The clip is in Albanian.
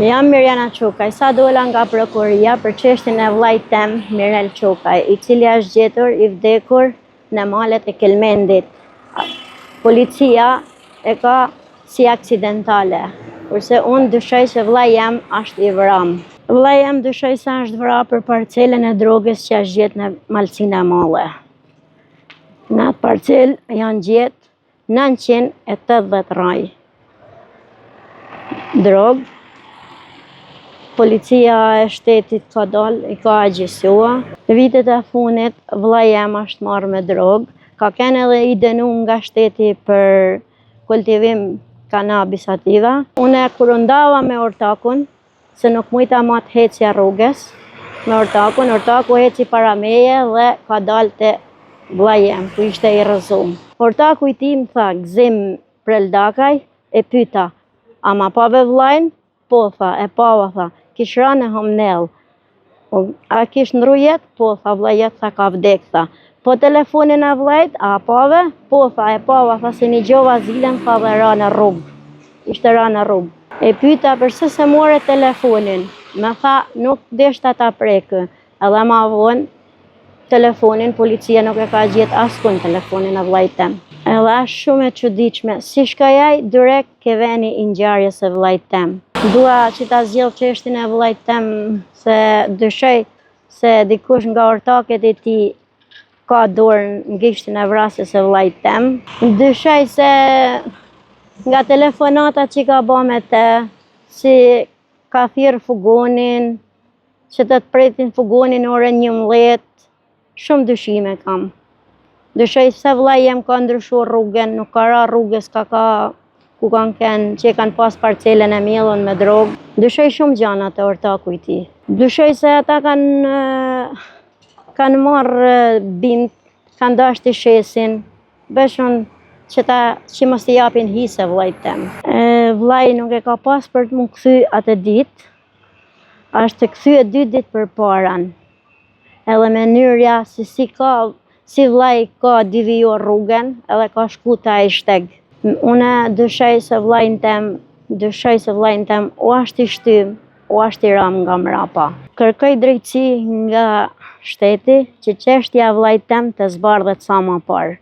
Jam Mirjana Çukaj, sa dola nga prokuroria për çështjen e vllait tem, Mirel Çukaj, i cili është gjetur i vdekur në malet e Kelmendit. Policia e ka si aksidentale, kurse unë dyshoj se vllai jem është i vram. Vllai jem dyshoj se është vra për parcelën e drogës që është gjetë në Malësinë e Madhe. Në atë parcelë janë gjetë 980 rraj drogë. Policia e shtetit ka dalë, i ka agjisua. Në vitet e funit, vllai jem është marrë me drogë. Ka kenë edhe i dënu nga shteti për kultivim cannabis sativa. Unë kur u ndava me ortakun, se nuk mujta ma të hecja rrugës me ortakun, ortaku heci para meje dhe ka dalë te vllai jem, ku ishte i rrëzum. Ortaku i tij më tha, Gëzim Preldakaj, e pyta, a ma pave vllajn? Po, tha, e pava, tha, kish ra në humnell. A kish ndrru jetë? Po, tha, vllai jot, tha, ka vdek, tha. Po telefonin e vllait, a pave? Po, tha, e pava, tha, se nigjova zilën, tha, dhe ra në rrugë. Ishte ra në rrugë. E pyta përse s'e more telefonin, më tha nuk deshta ta prekë, edhe ma vonë telefonin policia nuk e ka gjetë askund telefonin e vllait tem. Edhe është shumë e çuditshme, si shkoi ai direkt ke veni i ngjarjes së vllait tem. Dua që ta zgjidh çështjen e vllait tem se dyshoj se dikush nga ortaket e tij ka dorën në gishtin e vrasjes së vllait tem. Dyshoj se nga telefonatat që ka ba me te, si ka thirrë fugonin, që të të pretin fugonin orën 11, shumë dyshime kam. Dyshoj se vllai jem ka ndryshu rrugën, nuk ka ra rrugës, ka ka ku kanë kenë, që e kanë pas parcelën e mjellun me drogë. Dyshoj shumë gjana te ortaku i tij. Dyshoj se ata kanë kanë marrë bimt, kanë dashtë t'i shesin, beshën që ta që mos t'i japin hise vllait tem. E, vllai nuk e ka pas për të mu kthy atë ditë, është kthy dy ditë përpara. Edhe mënyrja se si ka, si vllai ka deviju rrugën edhe ka shku te ai shteg. Unë dyshoj se vllajn tem, dyshoj se vllajn tem o është i shtym, o është i ram nga mrapa. Kërkoj drejtësi nga shteti që çështja e vllait tem të zbardhet sa ma parë.